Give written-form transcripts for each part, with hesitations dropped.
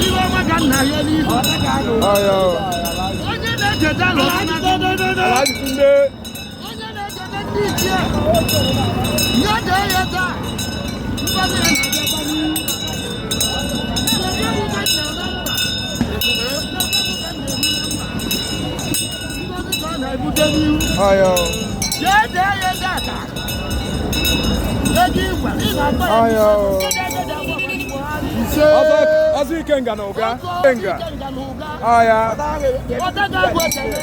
Iwe ọma ka nna ya n'ihu. Ọya o. Onye na-echeta Alọbụnagụ. Alhaji Tunde. Onye na-echeta ndị ichie. Ya dee ya taa. Ngozi ya na-abịakwa n'ihu. Kedu egwu ka nna na mba? Kedu egwu ka nna ehu na mba? Ngozi ka ọ na-ebute n'ihu. Ọya o. Jee dee ya tata. Ego igwe, ị na-akpọ ya Ọya o. n'isi. Ego ego dị agwa Buhari. Ọzọ Ikenga na Ụga. Ikenga. Ikenga na Ụga. Ọya. Ọta ga-agwa ekele.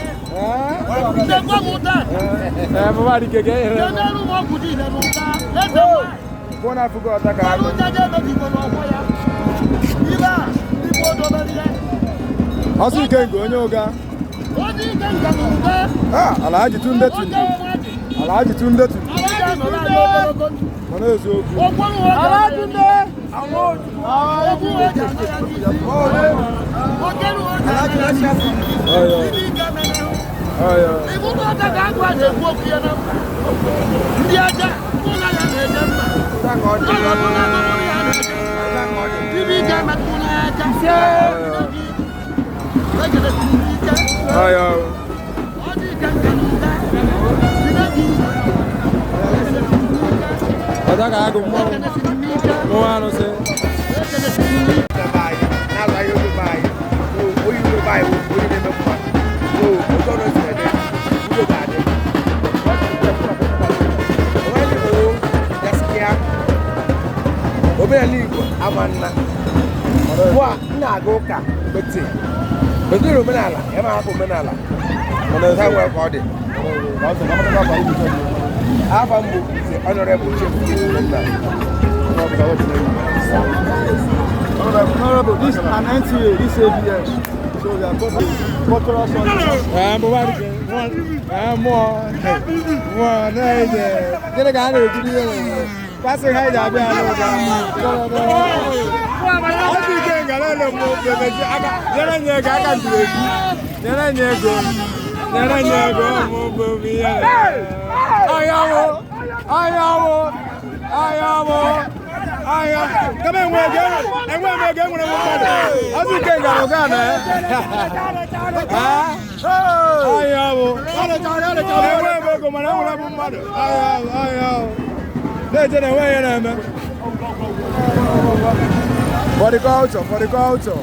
Ndekwa m ụta. Ee, bụba dike ka ehere. Kenelu m ọgwụ niile n'ụga. Eze nwanyị. Kwuo na afụgo ọta ka Ọrụ agụ. njaja emebigo n'ọgbọ ya. Ibe a, ndị gboo dobere ya. Ọzọ Ikenga onye Ụga. Onye Ikenga na Ụga. Ah, Alhaji Tunde Oge Tunde. mmadụ. Alhaji Tunde Tunde. Anyị ga-anọrọ anyị ogologo ndụ. Mana eziokwu. Okwu nwa oge Okwu nwa oge anọ ya n'isi. Okelu oge anọ ya n'isi. Ọya. Ibe ike mere. Ọya. Ibu na ọta ka agụ a na-ekwu okwu ya na mba. Ndị aja, mụ na ya na-eje mba. Ọlọ mụ na agụ mụ na ya na-eje mba. Ibe ike metụ n'aka. Egede siri ike. Ọya o. Ọ dị ike nka na ụga. Jide gị. Egede siri ike. Ọta ka agụ mmọnwụ. Egede siri ike. Mmọnwụ arụsị. Egede siri ike. Omenala Igbo ama nna mụ a m na-aga ụka mgbete betere omenala ya ma hapụ omenala Mana ha eziokwu. nwere ka ọ dị. Afa mbụ the Honorable Chief Nna. Honorable, this an NTA, this ABS. So we are cultural something. Ee, bụba dike. Ee, mmụọ. Mmụọ na-eje. Gịnị ka a na-ekiri ihe na-eme? Pasị ha ji abịa ala ụga. Ọzọ Ikenga na-ele mmụọ bebeji aka. Nyere nye ego aka juru eju. Nyere nye ego. Nyere nye ego mụ bụ ihe. Ọya wụ. Ọya wụ. Ọya wụ. Ọya. Kama enwe ego enwe m ego enwere m mmadụ. Ọzọ Ikenga na ụga na ya. Ọya wụ. Enwe m ego mana enwere m mmadụ. Ọya wụ. Ọya wụ. Na-eje na enwe ihe na-eme. For the culture, for the culture.